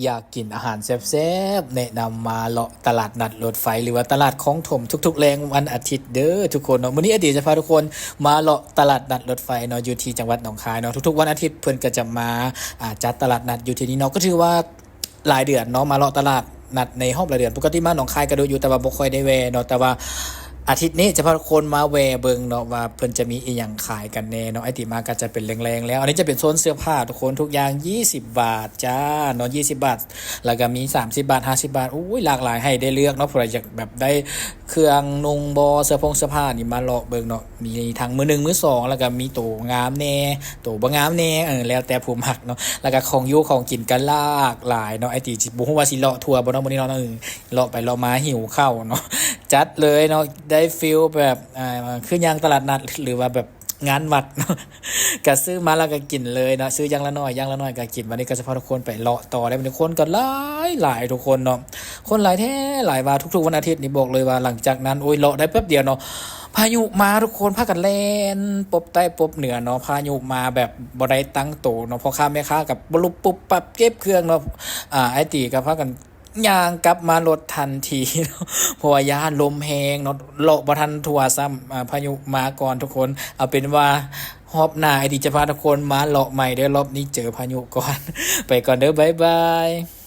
ຢາກກິນອາຫານແຊບໆ ແນະນຳມາເລາະຕະຫຼາດນັດລົດໄຟ ຫຼືວ່າຕະຫຼາດຄອງຖົມ ທຸກໆແລງວັນອາທິດເດີທຸກຄົນເນາະ. ມື້ນີ້ອາຕິຈະພາທຸກຄົນມາເລາະຕະຫຼາດນັດລົດໄຟເນາະ ຢູ່ທີ່ຈັງຫວັດໜອງຄາຍເນາະ. ທຸກໆວັນອາທິດເພິ່ນກໍຈະມາ ອ່າ ຈັດຕະຫຼາດນັດຢູ່ທີ່ນີ້ເນາະ. ກໍຖືວ່າຫຼາຍເດືອນເນາະ ມາເລາະຕະຫຼາດນັດໃນຮອບຫຼາຍເດືອນ. ປົກກະຕິມາໜອງຄາຍກໍດູຢູ່ ແຕ່ວ່າບໍ່ຄ່ອຍໄດ້ແວ່ເນາະ. ແຕ່ວ່າອາທິດນີ້ຈະພາທຸກຄົນມາແວ່ເບິ່ງເນາະ ວ່າເພິ່ນຈະມີອີ່ຫຍັງຂາຍກັນແດ່ເນາະ. ອາຕິມາກໍຈະເປັນແລງໆແລ້ວ. ອັນນີ້ຈະເປັນໂຊນເສື້ອຜ້າທຸກຄົນ ທຸກຢ່າງ ยี่สิบบาท ຈ້າເນາະ ยี่สิบบาท ແລ້ວກໍມີສາມສິບບາດ ຫ້າສິບບາດ ໂອ້ຍ ຫຼາກຫຼາຍໃຫ້ໄດ້ເລືອກເນາະ. ຜູ້ໃດຢາກແບບໄດ້ເຄື່ອງນຸ່ງບໍ ເສື້ອຜົງເສື້ອຜ້ານີ້ ມາເລາະເບິ່ງເນາະ. ມີທັງມືໜຶ່ງ ມືສອງ ແລ້ວກໍມີໂຕງາມແດ່ ໂຕບໍ່ງາມແດ່ ເອີ ແລ້ວແຕ່ຜູ້ມັກເນາະ. ແລ້ວກໍຂອງຢູ່ຂອງກິນກໍຫຼາກຫຼາຍເນາະ. ອາຕິຊິບໍ່ຮູ້ວ່າຊິເລາະທົ່ວບໍ່ເນາະ ມື້ນີ້ເນາະ. ເອີ ເລາະໄປເລາະມາຫິວເຂົ້າເນາະ. ຈັດເລີຍເນາະ ໄດ້ຟີລແບບ ອ່າ ຄືຍ່າງຕະຫຼາດນັດ ຫຼືວ່າແບບ ງານວັດເນາະ ກະຊື້ມາແລ້ວກະກິນເລີຍເນາະ. ຊື້ຢ່າງລະໜ້ອຍ ຢ່າງລະໜ້ອຍກະກິນ. ວັນນີ້ກໍຈະພາທຸກຄົນໄປເລາະຕໍ່ໄດ້. ມື້ນີ້ຄົນກໍຫຼາຍໆທຸກຄົນເນາະ ຄົນຫຼາຍແທ້ຫຼາຍວ່າ ທຸກໆວັນອາທິດນີ້. ບອກເລີຍວ່າຫຼັງຈາກນັ້ນ ໂອ້ຍ ເລາະໄດ້ແປັບດຽວເນາະ ພາຍຸມາ ທຸກຄົນພາກັນແລ່ນປົບໃຕ້ປົບເໜືອເນາະ. ພາຍຸມາແບບບໍ່ໄດ້ຕັ້ງໂຕເນາະ ພໍ່ຄ້າແມ່ຄ້າກໍປຸບປັບເກັບເຄື່ອງເນາະ. ອາ ອາຕິກໍພາກັນ ຍ່າງກັບມາລົດທັນທີເນາະ ເພາະວ່າຢ້ານລົມແຮງເນາະ ເລາະບໍ່ທັນທົ່ວຊ້ຳ ອາ ພາຍຸມາກ່ອນທຸກຄົນ. ເອົາເປັນວ່າຮອບໜ້າອາຕິຈະພາທຸກຄົນມາເລາະໃໝ່ເດີ ຮອບນີ້ເຈີພາຍຸກ່ອນ. ໄປກ່ອນເດີ ບາຍບາຍ.